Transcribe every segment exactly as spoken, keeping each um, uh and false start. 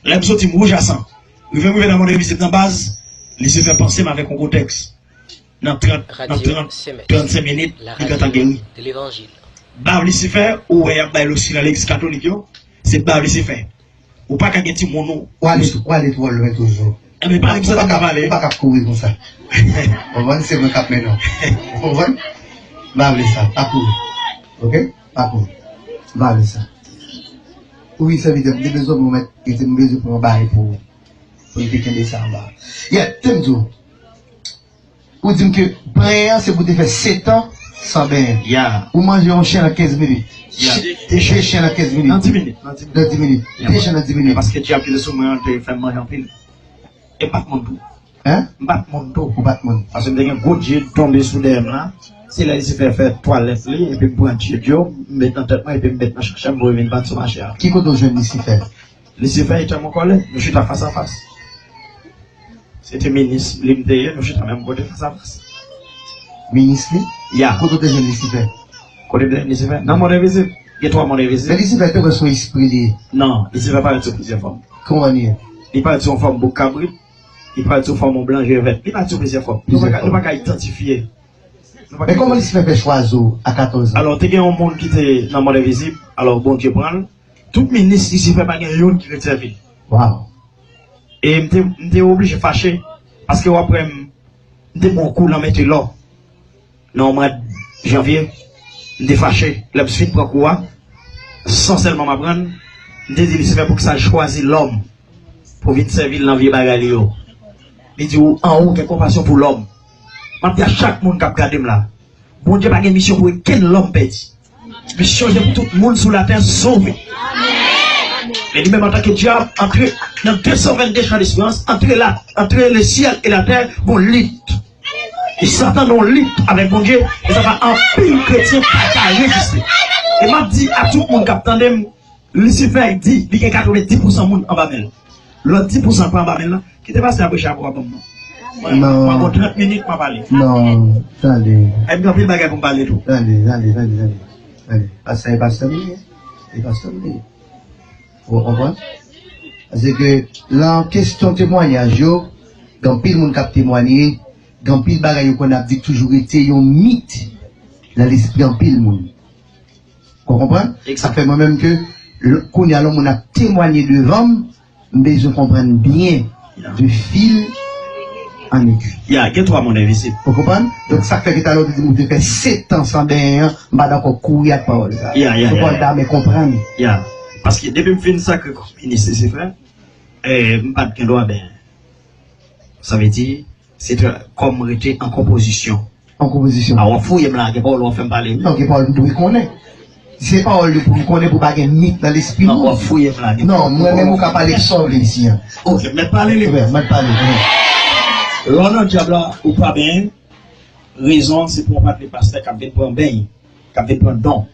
Lè m soti m wouj a san. Rive m rive nan Mòn Envizib nan baz, Lisifè panse m avèk yon gwo tèks. Nan trant, nan trant, trannsenk minit, li gentan geri. Bav Lisifè, ou wè y ap bay losi nan legliz katolik yo, se bav Lisifè. Ou pa ka gen timoun ou. W ale, w ale twò lwen toujou. Enben, pa menm sa w pa ka pale. Ou pa ka kouri konsa. Ou konprann? Se mwen k ap mennen w. Ou konprann? M pa vle sa. Pa kouri. Oke? Pa kouri. M pa vle sa. Wi, sèvitè, m te bezwen pou mèt, e te m bezwen pran bagay pou, pou m te kenbe sa anba. Yeah, te m di w. Ou di m ke benyen an se pou te fè setan san benyen. Yeah. Ou manje yon chen nan kenz minit. Yeah. Ch- De chen nan kenz minit. Nan dis minit. Nan dis minit. Nan dis minit. Yeah. De chen nan dis minit. Paske dyab ki te sou mwen an te fè m manje anpil. E m pa t moun tou. Hein? M pa t moun tou. Ou pa t moun. Paske m te gen gwo djed tonbe sou dèyè m la. Se lè Lisifè fè twalèt li, epi m pran djed yo, m met nan tèt mwen, epi m met nan chak chèm pou yo vin vann sou mache a. Ki kote w jwenn Lisifè? Lisifè e tanm an kòlè, nou chita fas a fas. Se te minis li m te ye, nou chita menm kote fas a fas. Minis li? Ya. Kote w te jwenn Lisifè? Kote m te jwenn Lisifè? Nan mond envizib. Gen twa mond envizib. Men Lisifè te wè se yon espri li ye. Non, Lisifè parèt sou plizyè fòm. Kòman li ye? Li parèt sou yon fòm bouk kabrit, li parèt sou fòm yon blan je vèt. Li parèt sou plizyè fòm. Nou pa ka, nou pa ka idantifye. Nou pa ka idantifye. Men kòman Lisifè fè chwazi w a katòz an? Alò, te gen yon moun ki te nan mond envizib, alò Bondye pran l. Tout minis Lisifè pa gen youn ki ret sèvi l. Wow. E m te, m te oblije fache, paske w ap wè m, m te pran yon kou nan mete lò. Nan yon mwa janvye, m te fache. Lè m fin pran kou a, san sèlman m aprann, m te di Lisifè poukisa l chwazi lòm pou vin sèvi l nan vye bagay li yo. Li di ou an ou gen konpasyon pou lòm. M ap di a chak moun k ap gade m la, Bondye pa gen misyon pou okenn lòm pèdi. Misyon li pou tout moun sou latè sove. Men li menm antanke dyab, antre nan de san vennde chan desperans, antre la, antre le syèl e latè, gon lit. E Satan nan yon lit avèk Bondye, e sa fè anpil kretyen pa ka reziste. E m ap di a tout moun k ap tande m, Lisifè di li gen katrevenndis pousan moun anba men l. Lòt dis pousan pa anba men l lan, kite pastè a preche a pou w ban m non. Mwen, non. Mwen gon trant minit, mwen pale. Non, tande. E m gen anpil bagay pou m pale tou. Tande, tande, tande, tande. Tande. Pastè, e pastè m li ye. E pastè m li ye. Ou konprann? Paske lan kesyon temwayaj yo, gen anpil moun k ap temwaye, gen anpil bagay yo konn ap di k toujou rete yon mit nan lespri anpil moun. Ou konprann? Sa fè mwen menm ke l- kounye a lè yon moun ap temwaye devan m, m bezwen konprann byen de fil an egi. Ya, gen twa mond envizib. Ou konprann? Donk sa k fè ke talè w te di m ou te fè sèt an san benyen an, m pa dakò kouri ak pawòl sa. Ya, ya, ya. Pawòl la, men konprann. Ya. Paske depi m fin sakre kòm minis Lisifè, eh, m pa t gen dwa benyen. Sa vle di, se tra- kò m rete an konpozisyon. An konpozisyon. A, w ap fouye m la, gen pawòl w ap fè m pale wi. Non, gen pawòl m dwe konnen. Se pawòl li pou m konnen pou pa gen mit nan lespri moun. Non, w ap fouye m la, gen pawòl. Non, mwen menm ou ka pale sa w vle isi an. Ok, mèt pale li. Mèt pale. Lè w nan dyab la, ou pa benyen. Rezon se pou yon patnè pastè k ap vin pran beny, k ap vin pran don.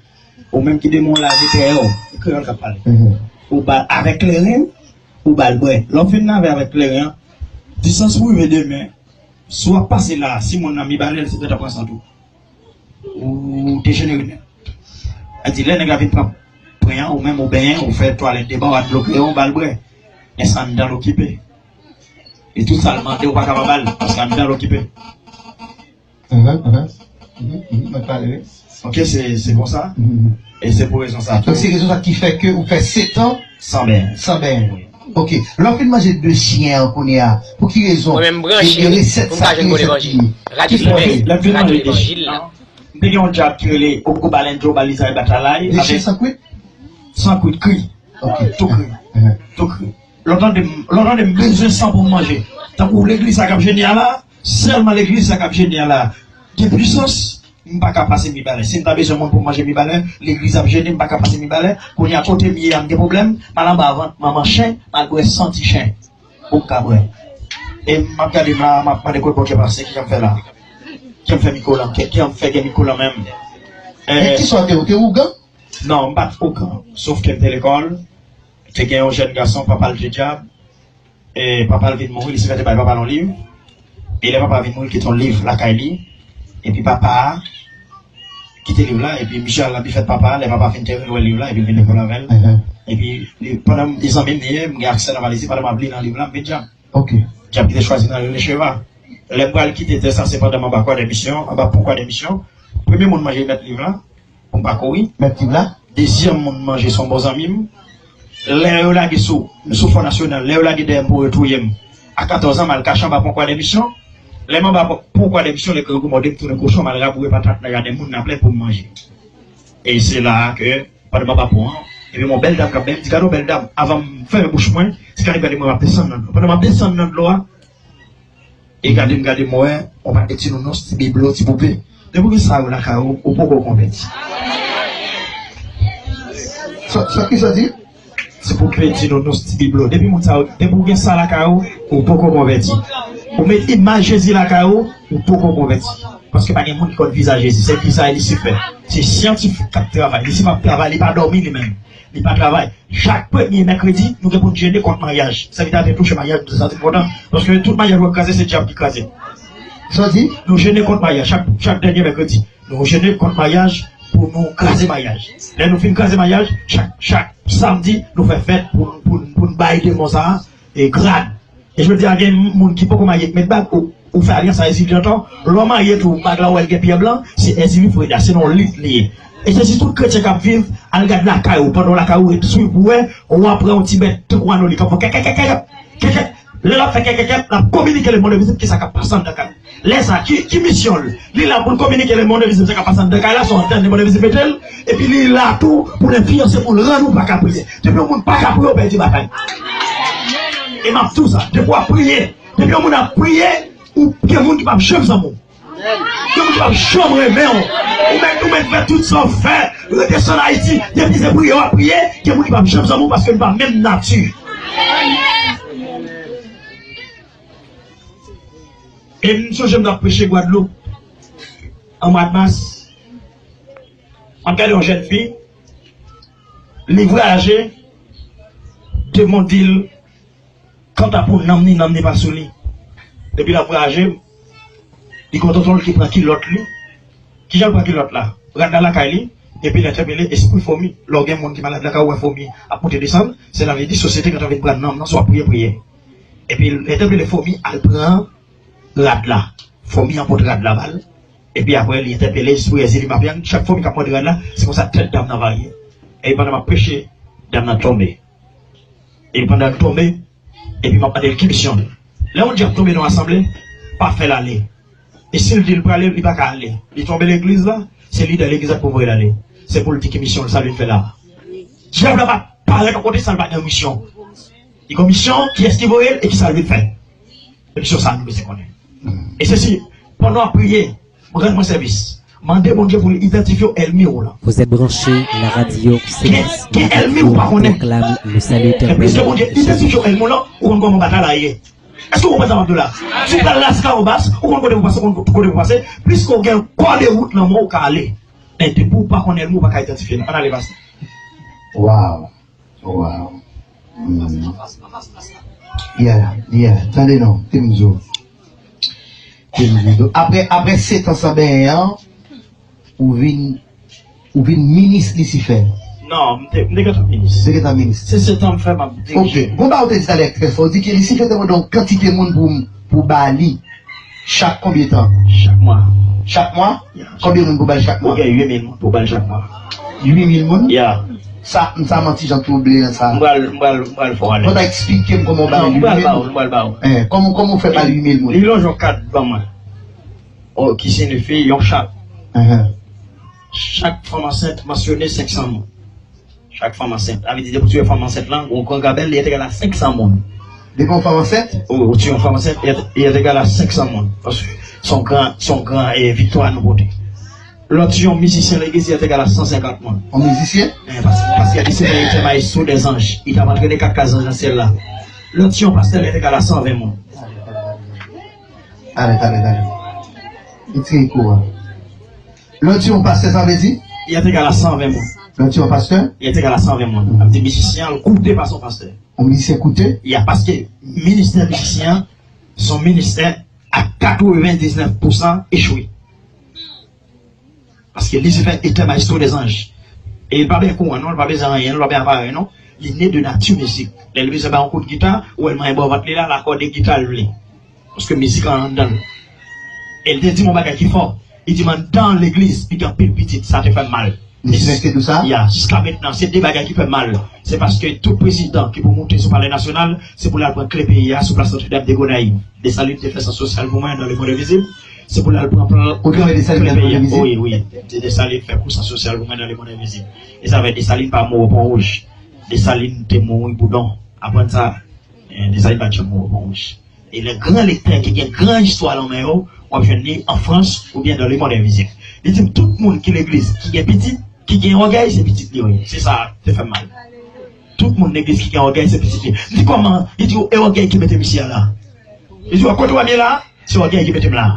Ou menm ki demon lave dèyè w, e kreyòl k ap pale. Ou ba avèk kleren, ou ba l bwè. Lè w fin lave avèk kleren an, distans pou rive demen, si w ap pase la, si moun nan mibalè l, se tèt ap pran san tou. Ou dejenere nèt. Sa di lè nèg la vin pran pwen an, ou menm ou benyen, ou fè twalèt deba, w al dlo kleren, ou ba l bwè. Men se anndan l okipe. E tout sa l mande, ou pa ka pa ba l, paske anndan l okipe. Mhm, mhm. Mhm, mhm, mwen pale, wi. Ok, se, se konsa. Mhm. E se pou rezon sa tou. Donk, se rezon sa ki fè ke ou fè sèt an san benyen. San benyen. Ok. Lè w fin manje de chen an kounye a, pou ki rezon? Mwen menm m branche, e, e resèt pou m sa ka jwenn bon levanjil. Radyo Limen, radyo levanjil la. M te gen yon dyab ki rele Ogobalendjo Balizay Batalay. De chen san kwit? San kwit, kri. Ok. Tou kri. Mhm. Tou kri. Lè w tande m, lè w tande m bezwen san pou m manje. Tankou legliz sa k ap jeni a la, sèlman legliz sa k ap jeni a la. Gen pwisans, m pa ka pase mibalè. Si m ta bezwen moun pou m manje mibalè, legliz ap jeni, m pa ka pase mibalè. Kounye a kote m ye a, m gen pwoblèm, m al anba vant manman chen, m al bwè san ti chen. Pou m ka bwè. E m ap gade m la, m ap mande kot Bondye pase, ki jan m fè la? Ki jan m fè mikwo lan? Ki, ki jan m fè gen mikwo lan menm? Men kisa w te, ou te ougan? Non, m pa t ougan. Sof ke m te lekòl. Te gen yon jèn gason, papa l te dyab. E papa l vin mouri, Lisifè te bay papa l yon liv. E lè papa vin mouri, l kite yon liv lakay li. Epi papa a kite liv la, epi misye al nan bifèt papa a, lè papa fin tere l, wè liv la, epi l vin lekòl avè l. Epi, li, pandan m, li zanmi m li ye, m gen aksè nan valiz li, pandan m ap li nan liv la, m vin djab. Ok. Djab ki te chwazi nan Rene Cheva. Lè m pral kite tè sa, se pandan m anba Croix des Missions, anba pon Croix des Missions. Premye moun manje mèt liv la, pou m pa kouri. Mèt liv la. Dezyèm moun manje se yon bon zanmi m. Lè yo lage sou, sou Fò Nasyonal, lè yo lage dèyè m pou yo touye m, a katòz an, m al kache anba pon Croix des Missions. Lè m anba pon Croix des Missions, lè grangou mòde m, tounen kochon, m al raboure patat nan jaden moun nan plè pou m manje. E se la a ke, pandan m ap aprann, epi yon bèl dam k ap benyen, m di, "Gade yon bèl dam." Avan m fèmen bouch mwen, se gade, gade mwen, m ap desann nan dlo. Pandan m ap desann nan dlo a, e gade m gade m wè yon pakèt ti nounours, ti biblo, ti poupe. Depi w gen sa yo lakay ou, ou poko konvèti. Sa, sa ki sa di? Ti poupe, ti nounours, ti biblo. Depi moun sa yo, depi w gen sa lakay ou, ou poko konvèti. Ou met imaj Jezi lakay ou, ou poko konvèti. Paske pa gen moun ki konn vizaj Jezi. Se vizaj Lisifè. Se syantifik k ap travay. Lisifè ap travay, li pa dòmi li menm. Li pa travay. Chak premye mèkredi, nou gen pou n jene kont maryaj. Sèvitè a te touche maryaj, sa te enpòtan. Paske tout maryaj w ap kraze, se dyab ki kraze. Sa w di? Nou jene kont maryaj chak, chak dènye mèkredi. Nou jene kont maryaj pou nou kraze maryaj. Lè nou fin kraze maryaj, chak, chak samdi, nou fè fèt pou, pou, pou n bay demon sa a, e, grad. E jodi a, gen moun ki poko marye k met bag, ou, ou fè alyans a Ezili antan, lè w marye tou, bag la ou wè l gen pyè blan, se Ezili Freda, se nan yon lit li ye. E se si tout kretyen k ap viv, al gad lakay ou, pandan w lakay ou, ret swiv pou wè, w ap wè yon ti bèt tankou anolik k ap fè kèkèkèkèk, kèkèk. Lè l ap fè kèkèkèk, l ap kominike lemonn envizib kisa k ap pase anndan kay ou. Lè sa, ki, ki misyon l? Li la pou l kominike lemonn envizib sa k ap pase anndan kay la, se yon antèn lemonn envizib mete l, epi li la tou pou l enfliyanse moun, rann ou pa ka priye. Depi yon moun pa ka priye, ou pèdi batay. E m ap di w sa, depi w ap priye, depi yon moun ap priye, ou gen moun ki p ap janm zanmi w. Gen moun ki p ap janm renmen w. Ou mèt, ou mèt fè tout sa w fè, redesann Ayiti, depi se priye w ap priye, gen moun ki p ap janm zanmi w paske nou pa menm nati. E m sonje m t ap preche Gwadloup an mwa mas. M ap gade yon jèn fi, li vwayaje, Devon di l, kanta pou nanm ni, nanm ni pa sou li. Depi l ap vwayaje, li gen yon tonton l ki pran kilòt li. Kijan l pran kilòt la? Rad la lakay li, epi l entèpele espri fomi. Lè w gen moun ki malad lakay ou, wè fomi ap monte desann, se la vle di sosyete gentan vin pran nanm nan, si w ap priye, priye. Epi l entèpele fomi al pran rad la. Fomi an pot rad la ba l. Epi apre, li entèpele espri Ezili Mafyan. Chak fomi k ap mòde rad la, se konsa tèt dam nan varye. Epi pandan m ap preche, dam nan tonbe. Epi pandan l tonbe, epi m ap mande l ki misyon l. Lè yon dyab tonbe nan yon asanble, pa fè l ale. E si l di l prale, li pa ka ale. Li tonbe legliz la, se lidè legliz la ki pou voye l ale. Se pou l di ki misyon l, sa l vin fè la. Dyab la pa parèt yon kote san l pa gen yon misyon. Li gen yon misyon, kiyès ki voye l e kisa l vin fè. Se misyon sa a nou bezwen konnen. E se si, pandan w ap priye, rann mwen sèvis. Mande Bondye pou l idantifye w ènmi w lan. Vous êtes branchés la radio Gen, Céleste, gen la ènmi ou radio pa konnen. Proclame le salut éternel. Epi se Bondye idantifye w ènmi w lan, ou konn kòman batay la ye. Èske w konprann sa m ap di w la? Si w pral Las Cambas, ou konn kote pou pase, ou konn kote pou pase. Pliske w gen kòde wout nan men w, ou ka ale. Men depi w pa konn ènmi w, ou pa ka idantifye l. Ann ale, pastè. Wow. Wow. Mm. Yeah, yeah. Tande non, Temzo. Temzo. Donk, apre, apre sèt an san benyen an, ou vin, ou vin minis Lisifè. Non, m te, m te gentan minis. Te gentan minis. Se sèt an m fè m ap dirije. Ok. Gon bagay ou te di talè trè fò. Ou di ke Lisifè te mande yon kantite moun pou, pou ba li. Chak konbyen tan? Chak mwa. Chak mwa? Yeah. Konbyen moun pou ba l chak mwa? Ou gen uit mil moun pou ba l chak mwa. Uit mil moun? Yeah. Sa, sa manti jan twouble an sa. M pral, m pral, m pral fè w alèz. Bon, eksplike m kòman w ba l uit mil moun. Non, m pral ba w, m pral ba w. Eh, kòman, kòman w fè ba l uit mil moun? Li lonje yon kat ban mwen. Oh, ki siyifi yon chat. Uh-huh. Chak fanm ansent mansyone senk san moun. Chak fanm ansent. Sa vle di, depi w tiye fanm ansent lan, yon gran gabèl, li entegal a senk san moun. Depi yon fanm ansent? Wi, ou tiye yon fanm ansent, li ent-, li entegal a senk san moun. Paske se yon gran, se yon gran, eh, viktwa nou pote. Lè w tiye yon mizisyen legliz, li entegal a san senkant moun. Yon mizisyen? Eh, pas-, paske li se yon maestro des anges. Li t ap antrene kat kaz zanj nan syèl la. Lè w tiye yon pastè, li entegal a san ven moun. Tande, tande, tande. Li tiye kou a. Lè w tiye yon pastè, sa vle di? Li entegal a san ven moun. Lè w tiye yon pastè? Li entegal a san ven moun. Sa vle di mizisyen an koute pa son pastè. Yon mizisyen koute? Ya, paske ministè mizisyen an, se yon ministè a katrevendiznèf pousan echwe. Paske Lisifè etè maestro des anges. E li pa bezwen kouran non, li pa bezwen anyen, li pa bezwen aparèy non. Li ne de nati mizik. Lè li bezwen bay yon kout gita, ou wè l manyen bò vant li la, l akòde gita l vle. Paske mizik an anndan l. E l te di m yon bagay ki fò. Li di m anndan legliz, li gen anpil pitit, sa te fè m mal. Li te di w sa? Ya, jiska mentnan, se de bagay ki fè m mal. Se paske tout prezidan ki pou moute sou Palè Nasyonal, se pou l al pran kle peyi a sou plas Nòtredam de Gonayiv. Desalin te fè sa sosyal pou mwen nan Lemonn Envizib. Se pou l al pran plan. Ou te wè Desalin nan Lemonn Envizib? Wi, wi. Desalin fè kou sa sosyal pou mwen nan Lemonn Envizib. E sa fè Desalin pa mou pon wouj. Desalin te mouri pou don. Aprann sa, eh, Desalin pa t janm mouri pou wouj. E lè gran lektè ki gen gran istwa nan men yo, w ap jwenn li an Frans oubyen nan Lemonn Envizib. Li di m tout moun ki legliz ki gen pitit, ki gen ògèy, se pitit li yo ye. Se sa te fè m mal. Tout moun legliz ki gen ògèy, se pitit li. M di kòman? Li di e ògèy ki mete misye a la. Li di w kote w ap ye la, se ògèy ki mete m la.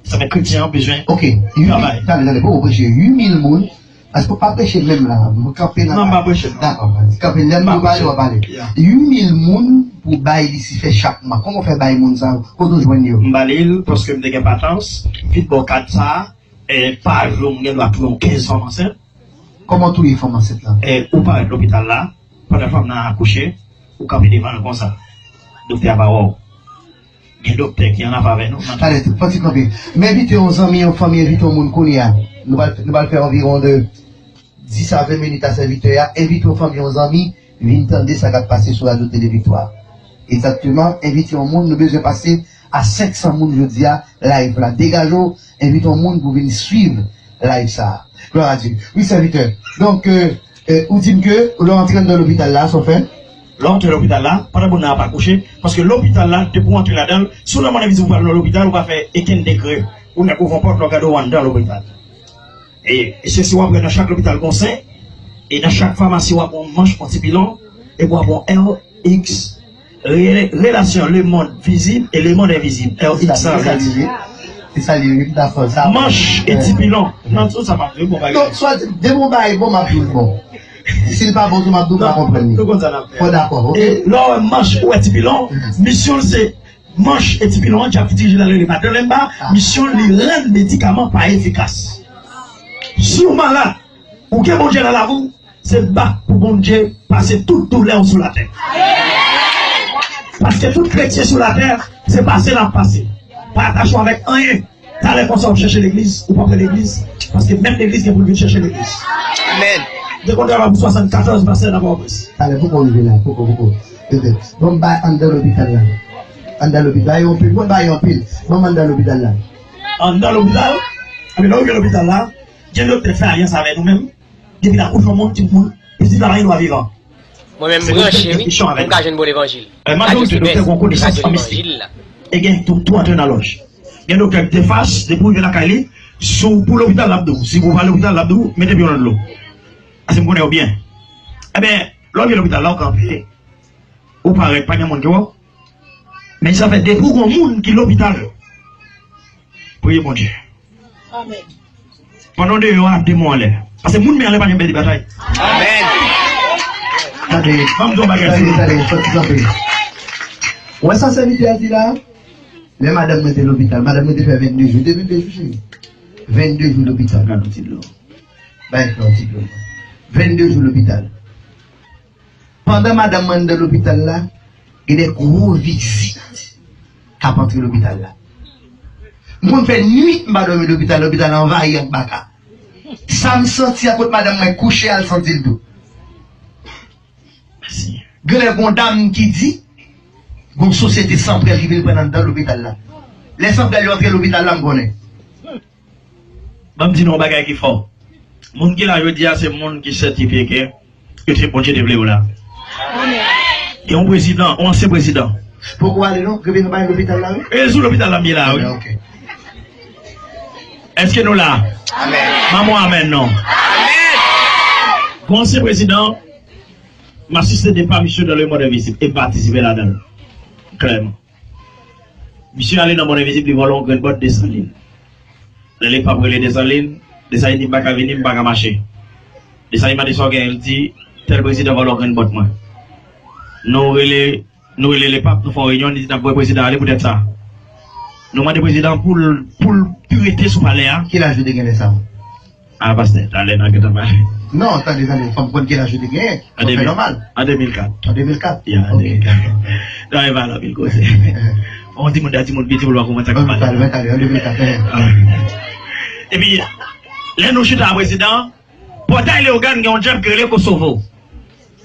Sa fè kretyen an bezwen travay. Ok, tande, tande, poko preche uit mil moun. Paske w pa preche menm la. Mwen kanpe nan. Non, m pa preche, non. Dakò, kanpe. Lè m di w pale, w ap pale. Uit mil moun pou bay Lisifè chak mwa. Kòman w fè bay moun sa yo? Kote w jwenn yo? M ba li l paske m te gen patans. Vin bò kad sa a, e pa jou m gen dwa touye yon kenz fanm ansent. Kòman w touye fanm ansent lan? E ou parèt lopital la, pandan fanm nan akouche, ou kanpe devan l konsa. Doktè a pa wè w. Gen doktè ki annafè avè nou. Talè, fò ti kanpe. M envite yon zanmi, yon fanmi, envite yon moun kounye a. Nou pral, nou pral fè anviwon de dis a ven minit a sèvitè a. Envite yon fanmi, yon zanmi, vin tande sa k ap pase sou Radyo Tele Viktwa. Egzakteman, envite yon moun, nou bezwen pase a senk san moun jodi a, live la. Degaje w, envite yon moun pou vin swiv live sa a. Glwa a Dye. Wi, sèvitè. Donk, euh, euh, ou di m ke lè w antre anndan lopital la, sa w fè? Lè w antre lopital la, pandan moun nan ap akouche, paske lopital la, depi w antre ladan l, si w nan Lemonn Envizib ou pral nan lopital, ou pa fè okenn dekrè. Ou nèk ouvè yon pòt, lè w gade w anndan lopital. E, e se si w ap wè nan chak lopital gon sen, e nan chak famasi w ap wè yon manch, yon ti pilon, epi w ap wè yon R X, re-, relasyon lemonn vizib e lemonn envizib, R X sa vle di. Se sa li ye, m dakò sa. Manch e ti pilon. Nan tout sa m ap di, bon bagay. Donk, swa depi yon bagay bon, m ap di l bon. Si l pa bon tou, m ap di w pa konprann li. Nou konn sa n ap fè. Bon, dakò, ok. E lè w wè manch ou wè ti pilon, misyon l se manch e ti pilon an, dyab ki dirije l la rele madan Lenba, misyon li rann medikaman pa efikas. Si w malad, ou gen Bondye nan lavi w, se bat pou Bondye pase tout doulè w sou latè. Paske tout kretyen sou latè, se pase n ap pase. Pa atache w avèk anyen. Talè konsa w ap chèche legliz, ou p ap wè legliz, paske menm legliz gen pou l vin chèche legliz. Amèn. M te konn travay pou swasannkatòz pastè nan Pòtoprens. Talè, poko rive la, poko, poko. Tete. Bon, m bay anndan lopital la. Anndan lopital, bay yon pil, bon, bay yon pil. Bon, anndan lopital la. Anndan lopital, anben, lè w rive lopital la, gen doktè k fè alyans avè nou menm, depi l akouche yon moun, ti moun, pitit la pa gen dwa vivan. Mwen menm m branche, wi, pou m ka jwenn bon levanjil. Majorite doktè gen konesans an mistik. E gen tou, tou antre nan lòj. Gen doktè k defas, depi w rive lakay li, sou pou lopital l ap di w. Si pou pa lopital l ap di w, mete pye w nan dlo. Paske m konnen yo byen. Ebyen, lè w rive lopital la, w kanpe, ou parèt, pa gen moun ki wè w. Men sa fè depi w gon moun ki lopital, priye Bondye. Amèn. Pandan w deyò a, demon anlè. Paske moun men anlè pa janm pèdi batay. Amèn. Tande, ban m di w yon bagay. Tande, tande, sòti kanpe. Ou wè sa sèvitè a di la? Lè madanm mwen te lopital, madanm mwen te fè vennde jou. Te vennde jou, cheri? Vennde jou lopital. Gad yon ti dlo. Bay yon ti dlo. Vennde jou lopital. Pandan madanm mwen anndan lopital la, gen de gwo vizit k ap antre lopital la. Mwen fè nwit m pa dòmi lopital, lopital anvayi ak baka. Sa m santi a kot madanm mwen kouche a, l santi l tou. Genlè gon dam ki di, gon sosyete sanprèl ki vin pran anndan lopital la. Lè sanprèl yo antre lopital la, m konnen. Ban m di nou yon bagay ki fò. Moun ki la jodi a, se moun ki sètifye ke, ke se Bondye te vle yo la. Gen yon prezidan, yon ansyen prezidan. Poko ale non, kenbe nan bagay lopital la, wi. E sou lopital la m ye la, wi. Ok. Èske nou la? Amèn. Ban m yon amèn non. Amèn. Gen yon ansyen prezidan, m asiste depa misye nan Lemonn Envizib e m patisipe ladan l. Klèman. Misye ale nan Lemonn Envizib, li vòlè yon grenn bòt Desalin. Lè Lepap rele Desalin, Desalin di, "M pa ka vini, m pa ka mache." Desalin mande sa w gen, li di, "Tèl prezidan vòlè yon grenn bòt mwen." Nou rele, nou rele Lepap, nou fè yon reyinyon, li di, "N ap voye prezidan ale poutèt sa." Nou mande prezidan pou l, pou l pi rete sou palè a. Ki laj ou te gen lè sa a? A, pastè, talè n a gentan pale. Non, tande, tande, fò m konn ki laj ou te genyen. An de mil, an de mil kat. An de mil kat. Ya, an de mil kat. Travay pa l anpil koze. Yon timoun, yon timoun piti pou l pa konprann sa k ap pale. An de mil kat, an de mil kat. Epi, lè nou chita a prezidan, Pòtay Leyogàn gen yon djòb ki rele Kosovo.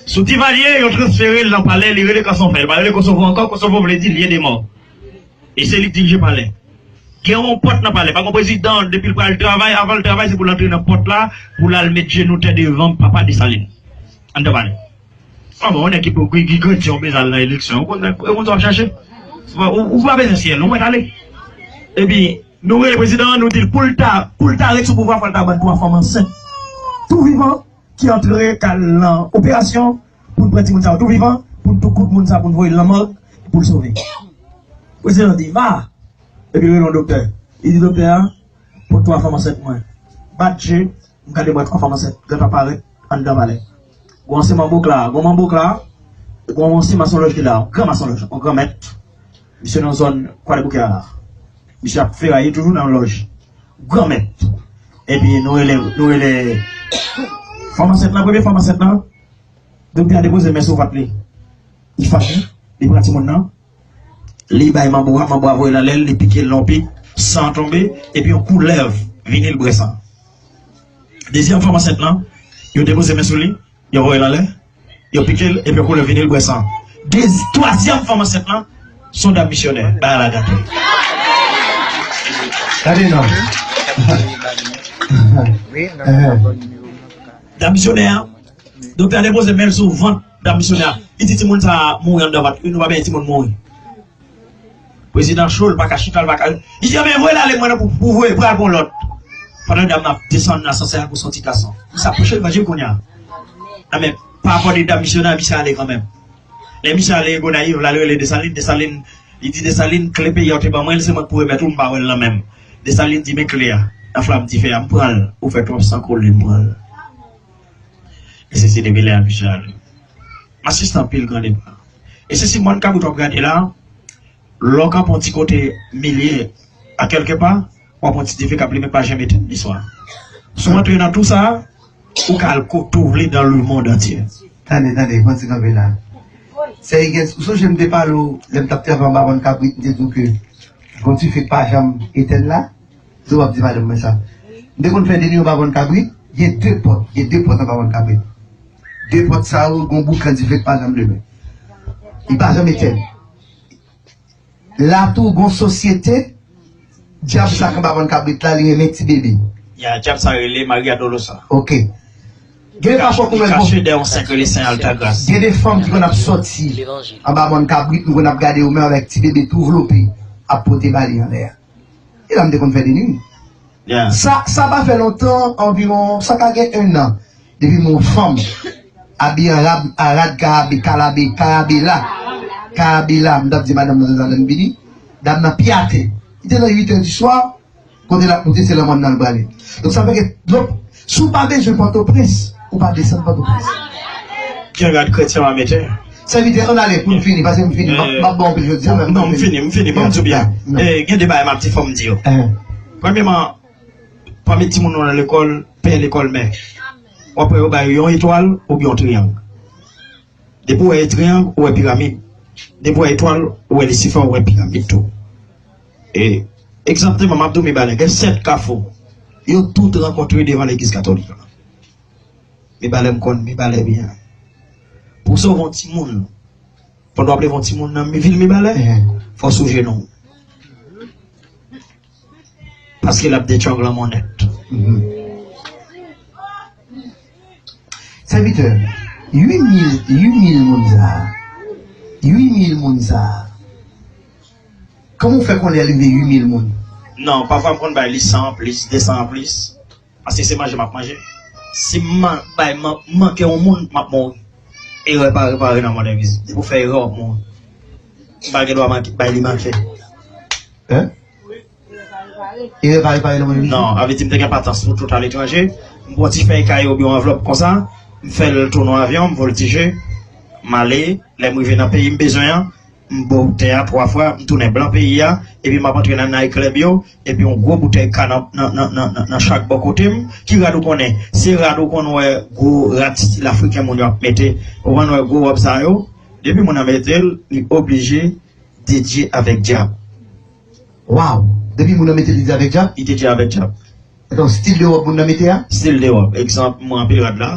Sou Divalye, yo transfere l nan palè, li rele Kanson Fè. Li pa rele Kosovo ankò, Kosovo vle di lye de mò. E se li k dirije palè. Gen yon pòt nan palè. Pa gen prezidan, depi l pral travay, avan l travay, se pou l antre nan pòt la, pou l al met jenou tè devan papa Desalin. Anndan palè. An bon, yon nèg ki pou ki, ki kretyen, ou bezwen al nan eleksyon. Ou konn, ou konn sa w ap chache. Ou, ou pa bezwen syèl, ou mèt ale. Epi, nou rele prezidan an, nou di l pou l ta, pou l ta ret sou pouvwa, fò l ta ban n twa fanm ansent. Tou vivan, ki antre k al nan operasyon pou n pran timoun sa yo tou vivan, pou n tou kout moun sa pou n voye l nan mòg pou l sove. Prezidan di, va! Epi l rele yon doktè. Li di doktè a, pot twa fanm ansent mwen. Bat je, m gade m wè twa fanm ansent gentan parèt anndan palè. Gon ansyen manbo k la, gon manbo k la, gon ansyen mason lòj ki la, yon gran mason lòj, yon gran mèt. Misye nan zòn Kwadèboukè a la. Misye ap feraye toujou nan yon lòj. Granmèt. Epi nou rele, nou rele fanm ansent lan, premye fanm ansent lan, doktè a depoze men sou vant li. Li fache, li pran timoun nan, li bay manbo a, manbo a voye l anlè l, li pike l nan yon pik, san an tonbe, epi yon koulèv vini l bwè san. Dezyèm fanm ansent lan, yo depoze men sou li, yo voye l anlè, yo pike l, epi yo koule vini l bwè san. Dezi-, twazyèm fanm ansent lan, se yon dam misyonè. Bagay la gate. Gade non. Dam misyonè a, doktè a depoze men l sou vant dam misyonè a. Li di timoun sa a mouri anndan vant li, nou pa benyen timoun mouri. Prezidan cho, l pa ka chita, l pa ka. Li di, men voye l ale, mwen, pou, pou voye, pral pran lòt. Pandan dam nan ap desann nan asansè a, pou son ti gason. Misye ap pwoche levanjil kounye a. Nan men, pa rapò de dam misyonè, misye ale kanmenm. Lè misye ale Gonayiv, l al rele Desalin, Desalin, li di Desalin, kle peyi a w te ban mwen l, se mwen k pou remèt ou, m pa wè l nan men m. Desalin di, men kle a, nan flanm dife a, m pran l, ou fè twòp san koule, m pran l. E se, se depi lè a misye ale. M asiste anpil gran deba. E se si mòn kabrit w ap gade la, lè w kanpe yon ti kote milye a kèlke pa, w ap wè yon ti dife k ap limen k pa janm etenn li swa. Si w antre nan tou sa a, ou ka al kote w vle dans le monde entier. Tande, tande, pran ti kanpe la. Sè Higgins, ou sonje m te pale w, lè m t ap travay anba mòn kabrit, m te di w ke gon dife k pa janm etenn la? Se w ap di madanm mwen sa. M te konn fè deni anba mòn kabrit, gen de pòt, gen de pòt anba mòn kabrit. De pòt sa yo, gon boukan dife k pa janm limen. Li pa janm etenn. La tou, gon sosyete, dyab sa k anba mòn kabrit la, li renmen ti bebe. Ya, dyab sa rele Maria Dolorosa. Ok. Gen de pafwa ou wè gon kache dèyè yon sen k rele Sen Altagras. Gen de fanm ki konn ap sòti anba mòn kabrit, nou konn ap gade yo menm avèk ti bebe tou vlope, ap pote ba li anlè a. E la m te konn fè deni. Yeah. Sa, sa pa fè lontan, anviwon, sa ka gen en an, depi m wè yon fanm abiye an rad, an rad karabe, kalabe, karabela, karabela, m t ap di madanm nan, lè m vini, dam nan pi atè. Li te nan uit è di swa, kote l ap moute, se nan mòn nan l prale. Donk, sa fè ke, donk, si w pa bezwen Pòtoprens, ou pa desann Pòtoprens. Ki rad kretyen w a mete? Sèvitè, ann ale pou n fini, paske m fini. M ap, m ap ba w anpil jodi a, men m fini. Non, m fini, m fini. Ban m di w byen. Eh, gen de bagay m ap di, fò m di yo. Premyèman, pami timoun nou nan lekòl, pè lekòl mè. W ap wè yo ba yo yon etwal oubyen yon triyang. Depi w wè triyang, ou wè piramid. Depi w wè etwal, ou wè Lisifè, ou wè piramid tou. E, egzakteman, m ap di w Mibalè, gen sèt kafou. Yo tout rankontre devan legliz katolik la. Mibalè m konn Mibalè byen. Pou w sove yon timoun, pandan w ap leve yon timoun nan vil Mibalè, fò w sou jenou w. Paske l ap detrangle w nèt. Sèvitè, uit mil, uit mil moun sa a, uit mil moun sa a, kòman w fè konnen l rive uit mil moun? Non, pafwa m konn bay li san anplis, de san anplis. Paske se manje m ap manje. Si m man-, bay man-, manke yon moun, m ap mouri. Erè pa repare nan mond envizib. Depi w fè erè, w ap mouri. M pa gen dwa manke, bay li manke. Hein? Erè pa repare nan mond envizib? Non, avè di m te gen patans pou tout aletranje. M pran ti fèy kaye oubyen yon anvlòp konsa. M fè l tounen yon avyon, m voltije. M ale, lè m rive nan peyi m bezwen an, m bo tè a twa fwa, m tounen blan peyi a, epi m ap antre nan night club yo, epi yon gwo boutèy ka nan, nan, nan, nan, nan, nan chak bò kote m, ki rad ou konnen? Se rad ou konn wè gwo rad stil afriken moun yo ap mete, ou konn wè gwo wòb sa yo, depi moun nan mete l, li oblije dedye avèk dyab. Waw! Depi moun nan mete l, li dedye avèk dyab? Li dedye avèk dyab. Donk, stil de wòb moun nan mete a? Stil de wòb. Egzanp, mwen anpil rad la.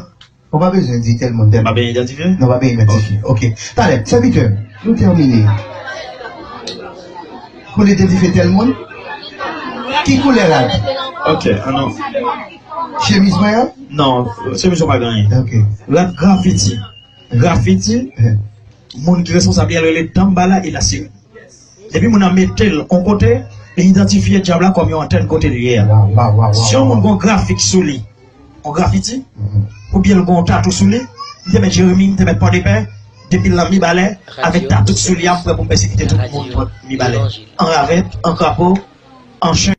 Ou pa bezwen di tèl moun, tèl moun. M pa bezwen idantifye? Non, ou pa bezwen idantifye. Ok. Talè, sèvitè, nou tèmine. Koulè idantifye tèl moun? Ki koulè rad? Ok, anon. Chemiz mwen an? Non, chemiz ou pa gen anyen. Ok. Rad grafiti. Grafiti, moun ki responsab li a rele Dambala e Lasirèn. Depi moun nan mete l yon kote, li idantifye dyab la kòm yon antèn kote li ye a. Si yon moun gen yon grafik sou li, yon grafiti, oubyen l gen yon tatou sou li, m te mèt Jeremi, m te mèt Pòdepè, depi l nan Mibalè, avèk tatou sou li a, m prè pou m pèsekite tout moun Mibalè. An ravèt, an krapo, an chen.